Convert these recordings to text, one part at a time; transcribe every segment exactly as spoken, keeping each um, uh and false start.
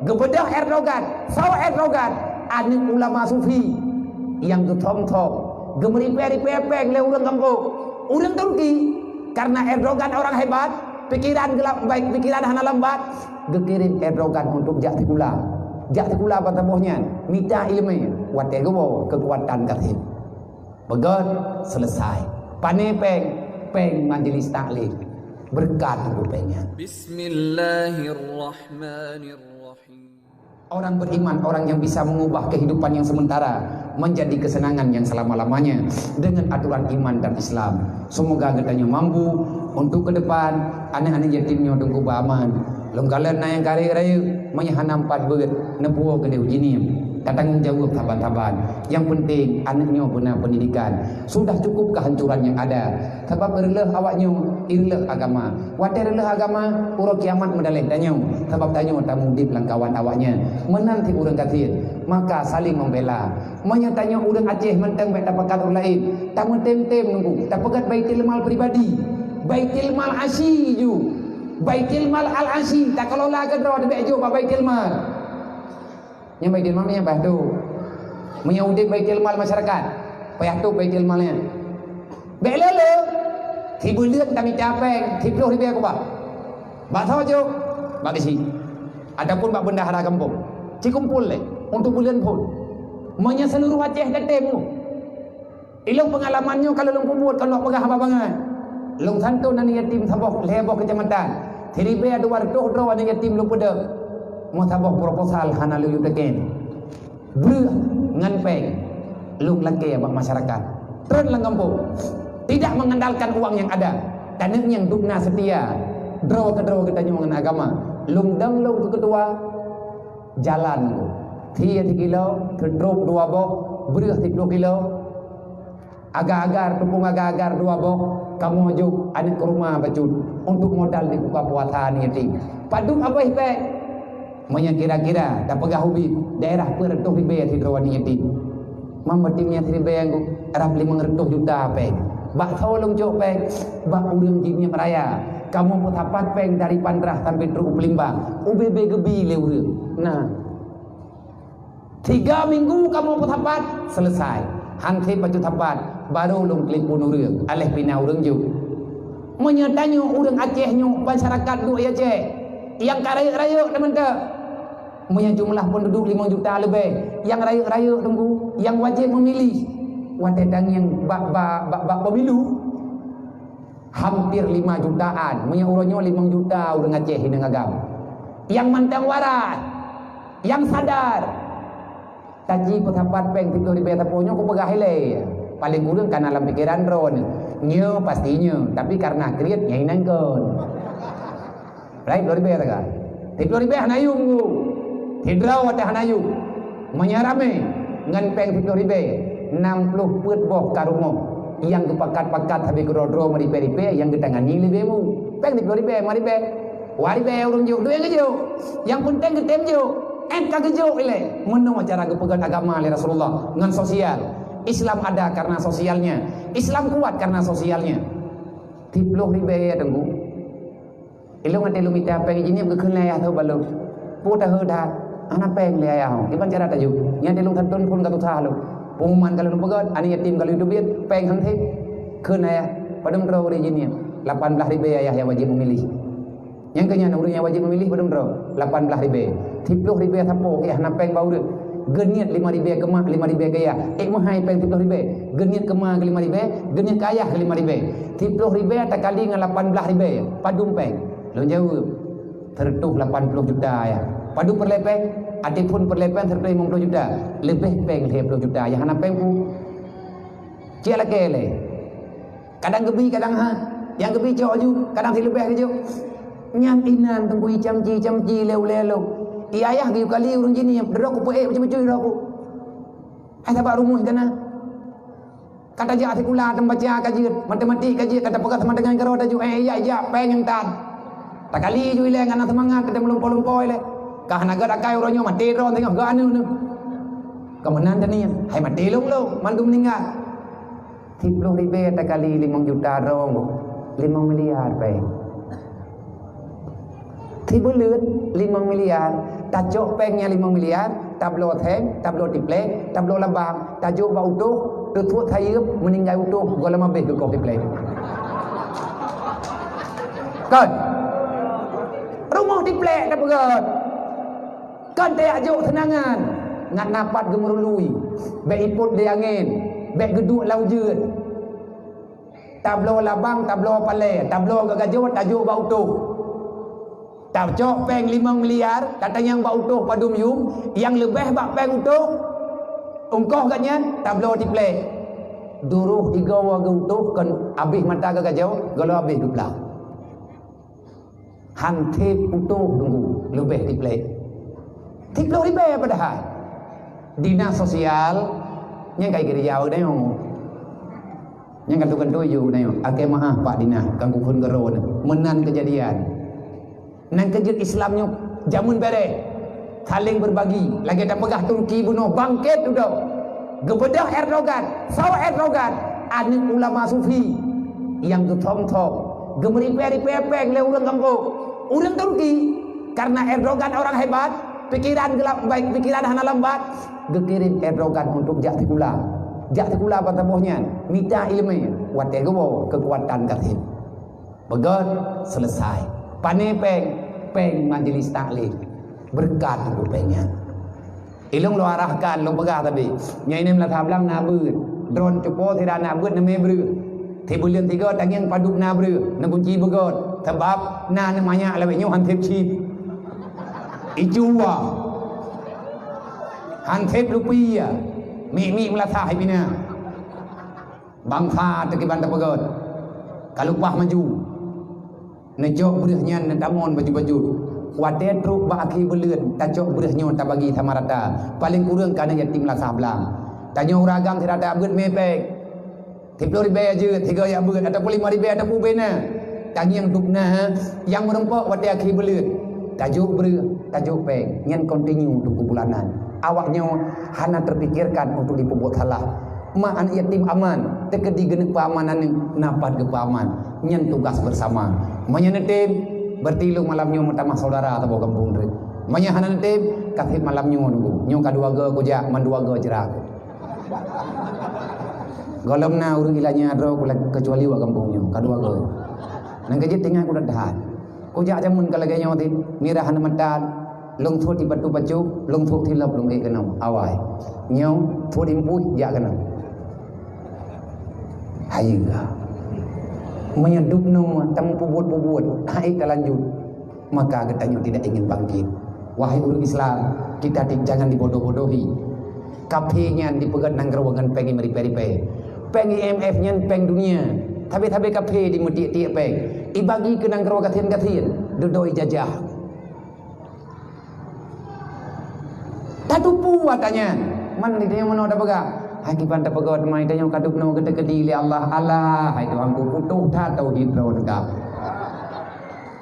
Geubeudôh Erdogan, soe Erdogan? Aneuk ulama sufi nyang geuthom-thom, geumeuripée-ripée péng lé ureuëng gampông. Ureuëng Turki, karena Erdogan orang hebat, pikiran geulab-, baik, pikiran hana lambat, geukirém Erdogan untuk jak sikula. Jak sikula ban saboh nyan, mita iéleumé, watée geuwoe keukuatan gasien. Beugét, selesai. Pané péng, péng majelis taklim. Beureukat teungku péng nyan. Bismillahirrahmanirrahim. Orang beriman, orang yang bisa mengubah kehidupan yang sementara menjadi kesenangan yang selama-lamanya dengan aturan iman dan Islam. Semoga geutanyoe mampu untuk ke depan, aneuk-aneuk yatim nyoe teungku beuaman. Lôn kalon na nyang ka rayeuk-rayeuk, meunyo hana meupat beuet, neupuwoe keudeh u jihnyan. Tatanggong jaweueb saban-saban. Nyang penting, aneuk nyoe beuna pendidikan. Sudah cukup kehancuran yang ada. Sabab reuloh awak nyoe, reuloh agama. Watée reuloh agama, uroe kiamat meudaleh tanyoe. Sabab tanyoe tamudieb lam kawan awak nyan. Meunan cit ureuëng gasien. Maka saling membela. Meunyo tanyoe ureuëng Aceh mantong bék tapakat ureuëng laén. Tameutem-tem nunggu. Tapeugét Baitul Mal pribadi. Baitul Mal asyi ju. Baitul Mal al-asyi. Takelola keudroe tabek jok bak Baitul Mal. Nyang Baitul Mal nyang bah tu. Meunyo udeb Baitul Mal masyarakat, payah tu Baitul Mal nyan. Bék lé-lé, sibuleuen tamita péng siploh ribée keubah. Bak soe jok? Bak geuchik. Ataupun bak bendahara gampông. Cikumpol lé, untuk buleuen phon. Meunyo seuluruh Aceh tatem tu. Ilong peungalaman nyoe ka lôn peubuet, ka lôn peugah haba bangai. Lôn santôn aneuk yatim saboh lhée boh keucamatan. Siribée dua reutôh droe aneuk yatim lôn peudeueng. Meusaboh proposal hana lôn yue teuken. Breueh ngon péng lôn lakée bak masyarakat. Treun lam gampông. Tidak mengandalkan uang yang ada. Taneuk nyang dubna seutia. Droe keudroe geutanyoe ngon agama. Lôn dong lôn keu ketua. Jalan tu. Thie sikilo, teutrop dua boh, breueh siploh kilo. Agar-agar, tupung agar-agar dua boh, kamoe jok aneuk keuruma bacut untuk modal di buka puasa aneuk yatim. Padub abéh bék. Meunyo kira-kira tapeugah ubit, daerah peuet reutôh ribée sidroe aneuk yatim. Mam yatim nyan siribée nyan rab limong reutôh juta péng. Bak soe lôn jok péng? Bak ureuëng jih nyan raya. Kamoe peusapat péng dari Pantrah sampai trok u Peulimbang. U B B geubi lé ureuëng. Nah. Tiga minggu kamoe peusapat, selesai. Han sép bacut sapat, baru lôn telepon ureuëng, aléh pih na ureuëng jok. Meunyo tanyoe ureuëng Aceh nyoe, masyarakat duek Aceh, nyang ka rayeuk-rayeuk teumantong. Meunyo jumlah penduduk limong juta leubeh, nyang rayeuk-rayeuk teungku, nyang wajéb meumilih. Watée tangieng bak, bak, bak, bak pemilu, hampir lima jutaan. Meunyo uroe nyoe limong juta ureuëng Aceh inong agam. Nyang mantong waras, nyang sadar. Taji peusapat péng siploh ribée sapoe nyoe kupeugah ilée. Paleng kureueng kana lam pikeran droeneuh. Nyoe pasti nyoe, tapi karena kriet nyang inong kon. Rai siploh ribée taga. Siploh ribée hana yum ku. Sidroe watée hana yum. Meunyo ramé ngon péng siploh ribée, nam ploh peuet boh ka rumoh nyang geupakat-pakat sabe keudroe-droe meuribée-ribée nyang geutangani leubeh mu. Péng siploh ribée, lima ribée. Dua ribée ureuëng jok, duek geujok. Nyang peunteng geutem jok. Ék ka geujok ilée. Meunoe cara geupeugét agama lé Rasulullah ngon sosial. Islam ada karena sosialnya. Islam kuat karena sosialnya. Siploh ribée ya teungku. Ilong até lôn mita péng jinih geukheun lé ayah teuh balok. Peue taheu that? Hana péng lé ayah. Kiban cara tajok? Nyan até lôn santôn phon ka tutoe lôn. Pengumuman ka lôn peugét, aneuk yatim ka lôn teubiet, péng han sép. Kheun ayah, padum droe ureuëng jinih? Lapan blaih ribée ayah nyang wajéb meumilih. Nyang keu nyan ureuëng nyang wajéb meumilih padum droe? Lapan blaih ribée. Siploh ribée sapoe, eh, hana péng bak ureuëng. Geuniet lima ribée keu mak, lima ribée keu ayah. Ék meuhai péng siploh ribée. Geuniet keu ma keu lima ribée, geuniet keu ayah keu lima ribée. Siploh ribée takali ngon lapan blaih ribée, padum péng? Lôn jaweueb, seureutôh lapan ploh juta ya. Padum peureulée péng? Até phon peureulée péng seureutôh limong ploh juta. Leubeh péng lhée ploh juta ya, hana péng peue. Cit lakée lé. Kadang geubi, kadang ha. Nyang geubi cok ju, kadang sileubeh geujok. Nyan inan teungku icamci-camci lé ulée lôn. I ayah geuyue kali ureuëng jinih, droe kupeuék bacut-bacut droe ku. Hai sabab rumoh ka na. Ka tajak sikula tameubaca ka jeuet, matematik ka jeuet, ka tapeugah sama dengan keudroe taju, "Eh, jak, jak, péng nyang tan." Takali ju ilée ngon seumangat, teudeung lumpoe-lumpoe ilée. Ka hana gét akai uroe nyoe, maté droe singoh gét aneuk neuh. Ka meunan teuh nyan, hai maté lôn-lôn, mandum meuninggai. Siploh ribée takali limong juta droe, limong miliar péng. Sibuleuen limong miliar, Tacok péng nyang limong miliar, tabloe seng, tabloe tiplek, tabloe labang, tajok bak utôh, teusuet sayeuep, meuninggai utôh, gohlom abéh geukoh tiplek. Kon? Rumoh tiplek tapeugöt. Kon tajak jok seunangan, ngat na pat geumeurului, bèk ipot lé angén, bèk geuduek lam ujeuen. Tabloe labang, tabloe palèe, tabloe geugajoe, tajok bak utôh. Tacok péng limong miliar, tatanyong bak utôh padum yum, nyang leubeh bak péng utôh, ongkoh geuh nyan tabloe tiplek. Duroh igoe geu utôh kon abéh mata geugajoe, gohlom abéh geuplah. Han sép utôh teungku, leubeh tiplek. Siploh ribèe padahai. Dinas sosial, nyang kai geurija u Dayu. Nyang kantu-kantu ju u Dayu. Akhé meu'ah Pak Dinas, kan kukheun geuro nyoe. Meunan keujadian. Nan keujeuet Islam nyoe jameun bèrèh. Saléng beurbagi, lagèe tapeugah Turki bunoe bangkét dudoe. Geubeudôh Erdogan, soe Erdogan, aneuk ulama sufi nyang geuthom-thom, geumeuripèe-ripèe péng lé ureueng gampông. Ureueng Turki, karena Erdogan orang hebat, pikiran geulab-, baik pikiran hana lambat, geukirém Erdogan untuk jak sikula. Jak sikula ban saboh nyan, mita ileumèe, watèe geuwoe keukuatan gasien. Beugöt, selesai. Pané péng, péng majlis taklim. Beureukat teungku péng nyan. Ilôn lôn arahkan, lôn peugah tadi. Nyan inan meunasah blang na beuet. Droen cupo sira na beuet neumè breueh. Sibuleuen sigoe tangieng padub na breueh, neugunci beugöt. Sabab na neumanyak lawét nyoe han sép chip. Icu wa. Han sép lupi ya. Mik-mik meunasah ipina. Bansa teukiban tapeugöt, ka leupah maju. Neucok breueh nyan neutamon baju-baju. Watèe trok bak akhé buleuen, tacok breueh nyoe tabagi sama rata. Paleng kureueng keu aneuk yatim lasah blang. Tanyoe ureueng agam sira tabeuet mè péng. Siploh ribèe jeuet, sigoe jak beuet, ataupun limong ribèe ataupun ubé na. Tangieng dub na, nyang meureumpok watèe akhé buleuen. Tajok breueh, tajok péng. Nyan kontinu teungku bulanan. Awak nyoe hana teupikirkan untuk jipeubuet salah. Ma aneuk yatim aman, teukeudi geuneuk peuaman aneuk, na pat geupeuaman. Nyan tugas bersama. Meunyoe neutem, berarti lôn malam nyoe meutamah saudara saboh gampông treuk. Meunyoe hana neutem, ka sép malam nyoe nunggu. Nyoe ka dua goe kujak, mandua goe jeurak. Gohlom na ureueng ilanya droe kula-, keucuali wak gampông nyoe, ka dua goe. Nang keujeuet tinggai kudat that. Kujak jameun ka lagèe nyoe teuh, mirah hana meutat, lôn thot di batu pacok, lôn thot silop lôn ék keunoe, awai. Nyoe thot impui jak keunoe. Hayeue. Meunyoe dub nyoe tameupubuet-pubuet, han ék talanjut, maka geutanyoe tidak ingin bangkit. Wahai ureueng Islam, kita di-, jangan dibodoh-bodohi. Kaphé nyan dipeugöt nanggroe ngon péng meuripèe-ripèe. Péng I M F nyan péng dunia. Sabe-sabe kaphé dimeutiek-tiek péng. Ibagi keu nanggroe gasien-gasien. Dudoe ijajah. Tatupu ata nyan. Man di tanyoe meunoe tapeugah. Hai kiban tapeugah teuma di tanyoe ka dub nyoe geuteukeudi lé Allah. Alah, hai Tuhanku, putôh that tauhid droe teuka.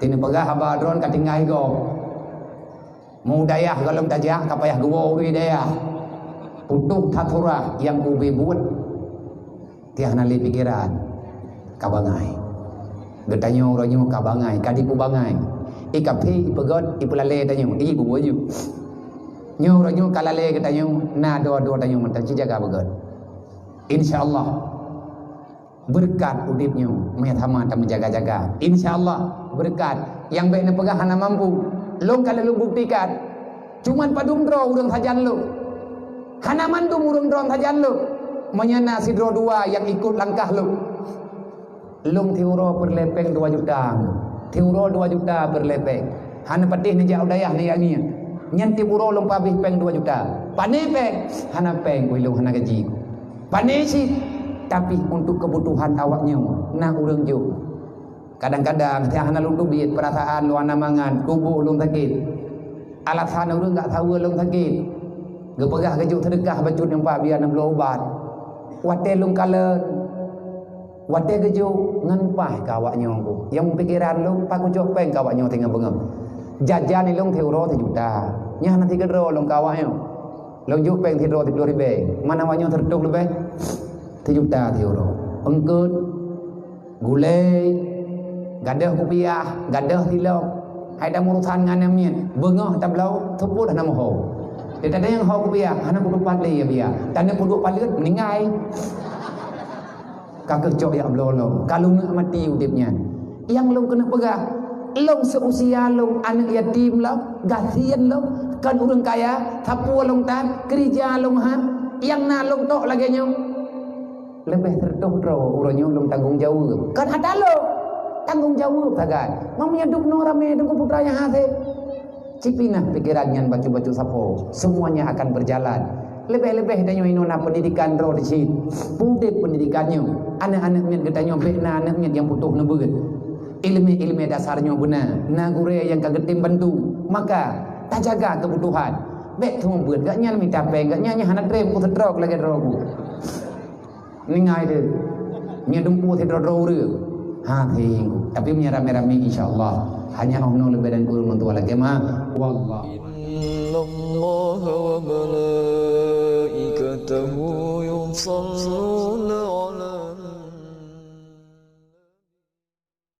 Teuneuk peugah haba droen ka tinggai gob. Mu dayah gohlom tajak ka payah geuwoe ureueng dayah. Putôh that surah nyang ubé buet. Tiah na lé pikeran. Ka bangai. Geutanyoe uroe nyoe ka bangai, ka dipu bangai. I kaphé ipeugöt, ipeulalé tanyoe, i bubu ju. Nyoe uroe nyoe ka lalé geutanyoe, na dua-dua tanyoe mantong ci jaga beugöt. Insya Allah. Beureukat udeb nyoe, meuhama tameujaga-jaga. Insya Allah, beureukat. Nyang bèk neupeugah hana mampu. Lôn ka lôn buktikan. Cuman padum droe ureueng sajan lôn. Hana mandum ureueng droe sajan lôn. Meunyoe na sidroe dua nyang ikot langkah lôn. Lôn siuroe peureulèe pèng dua juta. Siuroe dua juta peureulèe pèng. Hana patéh neujak u dayah neujak ngieng. Nyan tiep uroe lôn peuhabéh pèng dua juta. Pané pèng? Hana pèng, keu lôn hana gaji. Pané cit, tapi untuk kebutuhan awak nyoe na ureueng jok. Kadang-kadang, tiah hana lôn teubiet, peurasaan lôn hana mangat, tuboh lôn sakét. Alasan ureueng gak saweue lôn sakét. Geupeugah geujok seudeukah bacut nyang pat biar neubloe ubat. Watèe lôn kalon, watèe geujok ngon paih keu awak nyoe. Nyang pikeran lôn, pat kucok pèng keu awak nyoe teungoh beungoh. Jajan ilôn siuroe sijuta. Nyan hana sikeudroe lôn keu awak nyoe. Lôn jok pèng sidroe siploh ribèe. Man awak nyoe seureutôh leubeh? Sijuta siuroe. Eungkôt, gulèe, gadôh kupiah, gadôh silop. Hai dah urusan ngon aneuk miet, beungoh tabloe, teupot hana meuho. Dia tanya nyang ho kupiah, hana kutupat lé ya biya. Tanda peuduek paleuet, meuninggai. Ka keuh cok jak bloe lom, ka lôn neuk mati udeb nyan. Nyang lôn keuneuk peugah, lôn seuusia lôn aneuk yatim lom, gasien lôn, kon ureueng kaya, sapeue lôn tan, keurija lôn han, nyang na lôn tok lagèe nyoe. Leubeh sireutoh droe uroe nyoe lôn tanggong jaweueb. Kon atra lôn, tanggong jaweueb sagai. Meunyoe dum noe ramé Teungku Putra nyang hase. Cipinah pikeran nyan bacut-bacut sapo, semuanya akan berjalan. Leubeh-leubeh tanyoe inoe na pendidikan droe di cit. Udeb pendidikan nyoe, aneuk-aneuk miet geutanyoe bèk na aneuk miet nyang putôh neubeuet. Ileumèe-ileumèe dasar nyoe beuna, na gurèe nyang ka geutem bantu. Maka, tajaga keubutuhan. Bèk teuma beuet gak nyan mita pèng, gak nyan hana trép ku seudrop lagèe droe ku. Ningai deh. Nyan dumpeue sidroe-droe ureueng. Ha, singgung. Tapi meunyo ramé-ramé, insya Allah. Hanya oh noe leubeh dan kureueng lôn tuan lagèe mah. Wallah. إن الله وملائكته يصلون على